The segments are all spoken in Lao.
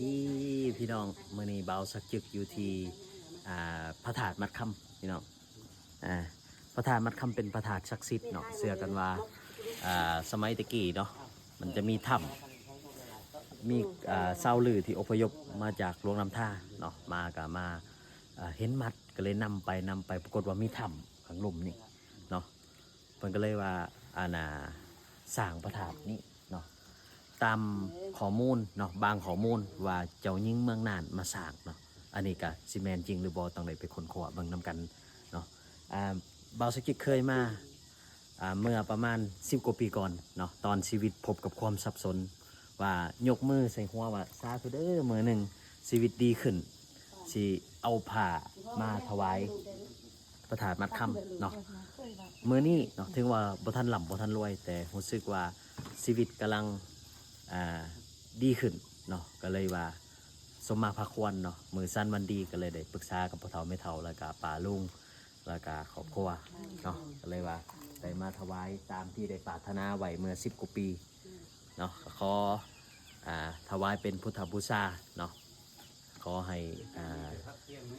ດີພີ່ນ້ອງ, ມື້ນີ້ບ່າວສັກຈຶກຢູ່ທີ່ ອ່າ ພະທາດມັດຄຳພີ່ນ້ອງ. ອ່າ ພະທາດມັດຄຳເປັນພະທາດສັກສິດເນາະ, ເຊື່ອກັນວ່າ ອ່າ ສະໄໝແຕ່ກີ້ເນາະ ມັນຈະມີຖ້ຳ ມີ ອ່າ ຊາວລືທີ່ອົບພະຍົບມາຈາກຫຼວງນ້ຳທາເນາະ, ມາກະມາ ອ່າ ເຫັນມັດ ກໍເລີຍນຳໄປ ນຳໄປ ປາກົດວ່າມີຖ້ຳຂ້າງລຸ່ມນີ້ເນາະ. ເພິ່ນກໍເລີຍວ່າ ອັນນ່າ ສ້າງພະທາດນີ້ເນາະ ຕາມຂໍ້ມູນເນາະ, ບາງຂໍ້ມູນວ່າເຈົ້າຍິງເມືອງນານມາສ້າງເນາະ. ອັນນີ້ກະຊິແມ່ນຈິງຫຼືບໍ່ ຕ້ອງໄດ້ໄປຄົ້ນຄວ້າເບິ່ງນຳກັນເນາະ. ອ່າ ບ່າວສັກຈຶກເຄີຍມາ ອ່າ ເມື່ອປະມານສິບກວ່າປີກ່ອນເນາະ, ຕອນຊີວິດພົບກັບຄວາມສັບສົນ ວ່າຍົກມືໃສ່ຫົວວ່າ ສາທຸເດີ ມື້ໜຶ່ງຊີວິດດີຂຶ້ນ ຊິເອົາຜ້າມາຖວາຍພະທາດມັດຄຳເນາະ. ມື້ນີ້ເນາະ ເຖິງວ່າບໍ່ທັນລ່ຳບໍ່ທັນລວຍ ແຕ່ຮູ້ສຶກວ່າຊີວິດກຳລັງ ອ່າ ດີຂຶ້ນເນາະ, ກໍເລີຍວ່າສົມມາພາຄວນເນາະ, ມື້ສັນວັນດີ ກໍເລີຍໄດ້ປຶກສາກັບພໍ່ເຖົ້າແມ່ເຖົ້າ ແລ້ວກະປ້າລຸງ ແລ້ວກະຄອບຄົວເນາະ, ກໍເລີຍວ່າໄດ້ມາຖວາຍຕາມທີ່ໄດ້ປາດຖະໜາໄວ້ເມື່ອສິບກວ່າປີເນາະ. ກໍຂໍ ອ່າ ຖວາຍເປັນພຸດທະບູຊາເນາະ, ຂໍໃຫ້ ອ່າ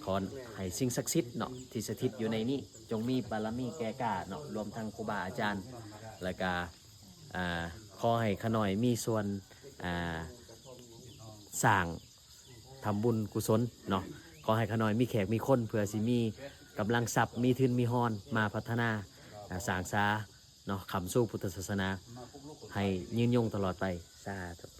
ຂໍໃຫ້ສິ່ງສັກສິດເນາະ ທີ່ສະຖິດຢູ່ໃນນີ້ ຈົ່ງມີບາລະມີແກ່ກ້າເນາະ, ລວມທັງຄູບາອາຈານ ແລ້ວກະ ອ່າ ຂໍໃຫ້ຂະນ້ອຍມີສ່ວນ ອ່າ ສ້າງ ທຳບຸນກຸສົນເນາະ. ຂໍໃຫ້ຂະນ້ອຍມີແຂກມີຄົນ ເພື່ອຊິມີກຳລັງຊັບ ມີທຶນມີຮອນ ມາພັດທະນາ ອ່າ ສ້າງສາເນາະ ຄ້ຳຊູພຸດທະສາສະໜາ ໃຫ້ຍືນຍົງຕະຫຼອດໄປ. ສາທຸ.